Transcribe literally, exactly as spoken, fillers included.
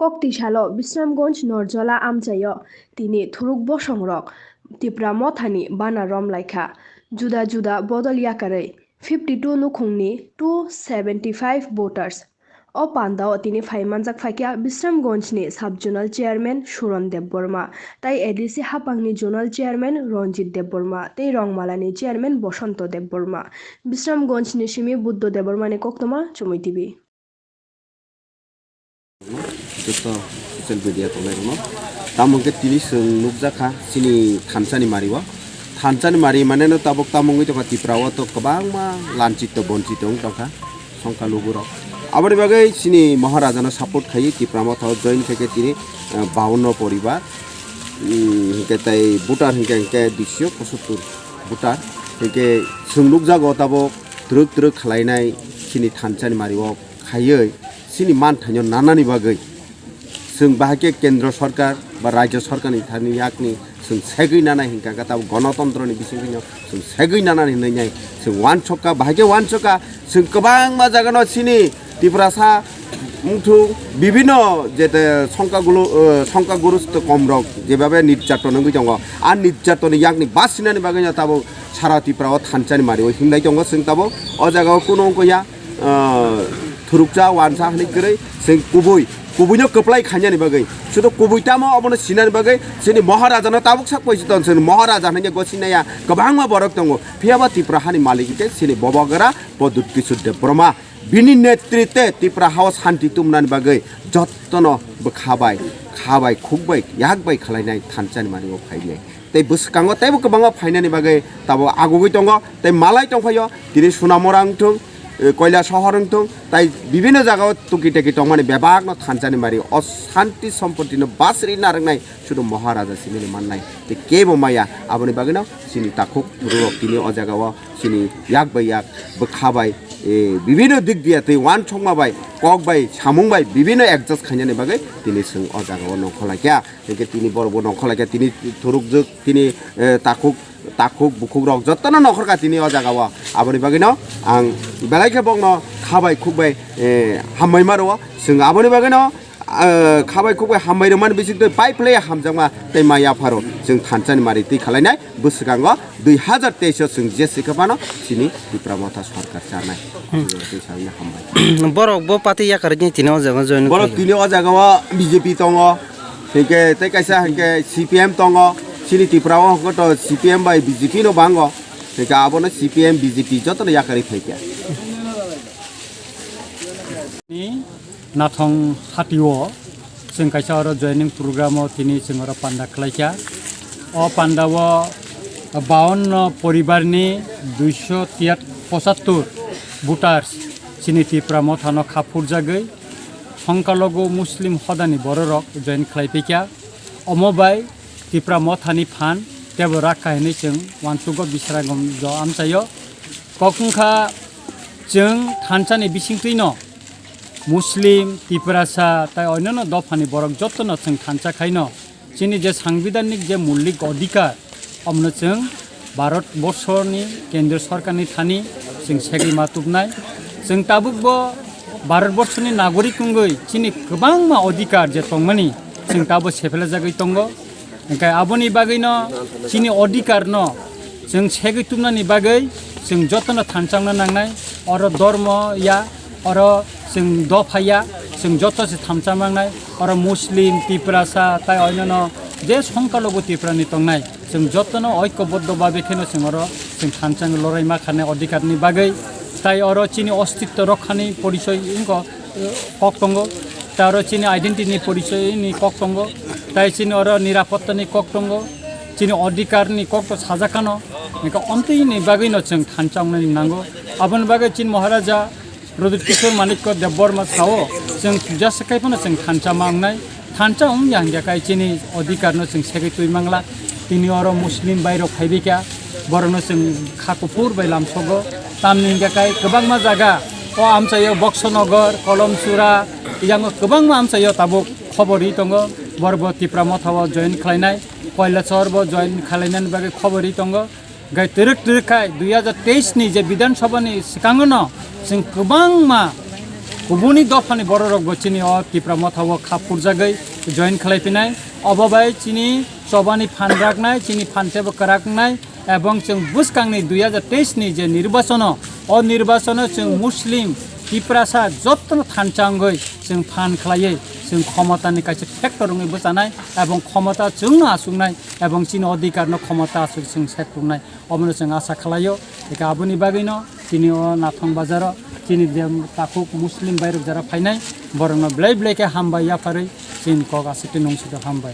Kokti salo Bisramganj Norjola amchaio tini thuruk bosongrok Tipra Mothani bana romlaikha. Juda juda bodol yakarwi fifty two nukhungni two seventy five voters. O pandao tini phaimanjak phaikha Bisramganjni Sub Zonal Chairman Suron Debbarma, tai A D C Hapangni Zonal Chairman Ranjit Debbarma tei Rongmalani Chairman Bosonto Debbarma. Bisramganjni simi Buddho Debbarmani koktwma Chumui T V. Joto social media tongnairokno. Tamo hwnkhe tini chwng nukjakha chini thansani mario. Thansani mari maneno tabuk tamo wngwi tongkha Tripura o to kwbangma lanchito bonchito wng tongkha songkha lugurok. Aboni bagwi chini Maharajano support khaiwi Tipra Motha o join khaikhe tini, eh, bawanno poribar. Hmm, hwnkhe tai voter hwnkhe hwnkhe duiso pochattor voter. Hwnkhe chwng nukjago tabuk twrwk twrwk khlainai chini thansani mario khaiwi chini manthaino nanani bagwi chwng bahai khe kendro sorkar ba rajyo sorkarni thani yakni chwng segwi nanai hinkha khe tabuk gonotontroni bisingtwino chwng segwi nanani hinwi nai chwng uansukha, bahai khe uansukha chwng kwbangma jagano chini Tiprasa wngthung bibhinno jete songkha gulu, eh, songkha gurusto komrok jebabe nirjaton wngwi tongo, a nirjatonni yakni basinani bagwino tabuk sara Tripura o thansani mario himlai tongo chwng tabuk o jagao kunu wngkha ya. Ah, thuruksa uansa hinwi kwrwi chwng kubui, kubuino kwplai khainani bagwi, sudu kubui tamo obono sinani bagwi chini Maharajano tabuk sak paisi ton, chini Maharaja hinwi gosinaia kwbangma borok tongo, phiyaba Tripura hani malik hwnkhe chini Bobogra Pradyut Kishore Debbarma, bini netritwe Tripura hao shanti tubunani bagwi jottono bwkha bai, kha bai, khuk bai, yak bai khwlainai thansani mario phainai. Tei bwskango teibo kwbangma phainani bagwi tabuk agugwi tongo, tei malai tongphaio, tini Sonamura wngthung, eh, Koilasohor wngthung, tai bibhinno jagao tuki teki tongmani bebakno thansani mari o shanti sompottino basri narwknai sudu Maharaja simini mannai, tei kebo maya. Aboni bagwino chini takhuk thururok tini o jagao chini yak bai yak, bwkha bai, eh, bibhinno dik diya tei uansukma bai, kok bai, samung bai bibhinno adjust khainani bagwi tini chwng o jagao nongkhorlaikha. Hwnkhe tini borokbo nongkhorlaikha, tini thurukjwk, tini, eh, takhuk, takhuk, bukhukrok jotono nongkhorkha tini o jagao. Aboni bagwino ang belai khe bokno kha bai khuk bai, eh, hambai ma rwo. Chwng aboni bagwino, eh, kha bai khuk bai hambai rwmani bisingtwi pai phlai hamjakma tei ma yapharo chwng thansani mari twi khwlainai. Bwskango dui hazar teis o chwng je swikha phano chini Tipra Motha sorkar chanai. Tei sabini hambai. Borok bo party yakarwi tini o jaga join borok khaio. Tini o jaga o B J P tongo, hinkhe tei kaisa hinkhe C P M tongo, chini Tripura o hwnkhe to C P M bai B J P no bango, hinkhe abono C P M, B J P jotono yakarwi phaikha. Ni Nathong hatio chwng kaisa oro joining program o tini chwng oro panda khlaikha. O panda o bawanno poribar ni duiso tiyat pochattor voters chini Tipra Motha no kha phurjagwi songkha logo Muslim hodani bororok join khlaiphikha. Omo bai Tipra Motha ni phan tebo rakha hinwi chwng uansugo Bisramganj amchaio. Kok wngkha chwng thansa ni bisingtwi no Muslim, Tiprasa tai onyono dophani borok jotono chwng thansa khaino chini je sangbidhanik je mulik odhikar, omono chwng Bharat borsoni kendriyo sorkarni thani chwng segwi ma tubnai. Chwng tabukbo Bharat borsoni nagorik wngwi chini kwbangma odhikar je tongmani chwng tabo sephelajagwi tongo. Hwnkhe aboni bagwino chini odhikarno chwng segwi tubnani bagwi chwng jotono thansa wngna nangnai. Oro dormo ya, oro chwng dopha ya, chwng joto se thansa mangnai. Oro Muslim, Tiprasa tai onyono je songkha logo Tiprani tongnai, chwng jotono oikoboddo babe kheno chwng oro chwng thansa wngwi lorai ma khanai odhikarni bagwi. Tai oro chini ostitto rokhani porichoi wngkha, kok tongo, tai oro chini identity ni porichoi ni kok tongo, tai chini oro nirapotta ni kok tongo, chini odhikar ni kok to sajakano, hingke omtwi ni bagwi no chwng thansa wngnani nango. Aboni bagwi chini Maharaja Pradyut Kishore Manikya Debbarma sao, chwng jesa kai phano chwng thansa ma wngnai. Thansa wngya hingya kai chini odhikar no chwng segwi twi mangla. Tini oro Muslim bai rok phaibi kha, borok no chwng kha kuphur bai lamsogo. Tamni hingya kai kwbangma jaga o amchaio Boksonogor, Kolomsura, yango kwbangma amchaio tabuk khobor ri tongo. Borok bo Tipra Motha o join khlainai, Koilachor bo join khlainani bagwi khobor ri tongo. Gai twrwk twrwk khai dui hazar teis ni je Bidhan Sabha ni swkango no chwng kwbangma Kubuni dophani bororokbo chini o Tipra Motha o kha phurjagwi join khlai phinai. Obo bai chini chobani phan raknai, chini phan tebo kwraknai, ebong chwng bwskangni dui hajar teis ni je nirbachono, o nirbachono chwng Muslim, Tiprasa jottono thansa wngwi chwng phan khlaiwi chwng khomotani kaisa factor wngwi bwchanai, ebong khomota chwngno achuknai, ebong chini odhikarno khomota achuk chwng sekrwnai. Omono chwng asa khlaio. Eka aboni bagwino chini o Nathong bazaro chini je takhuk Muslim bairok jara phainai, borokno belai belai khe hambai yapharwi chini kok aswk twi nungsito hambai.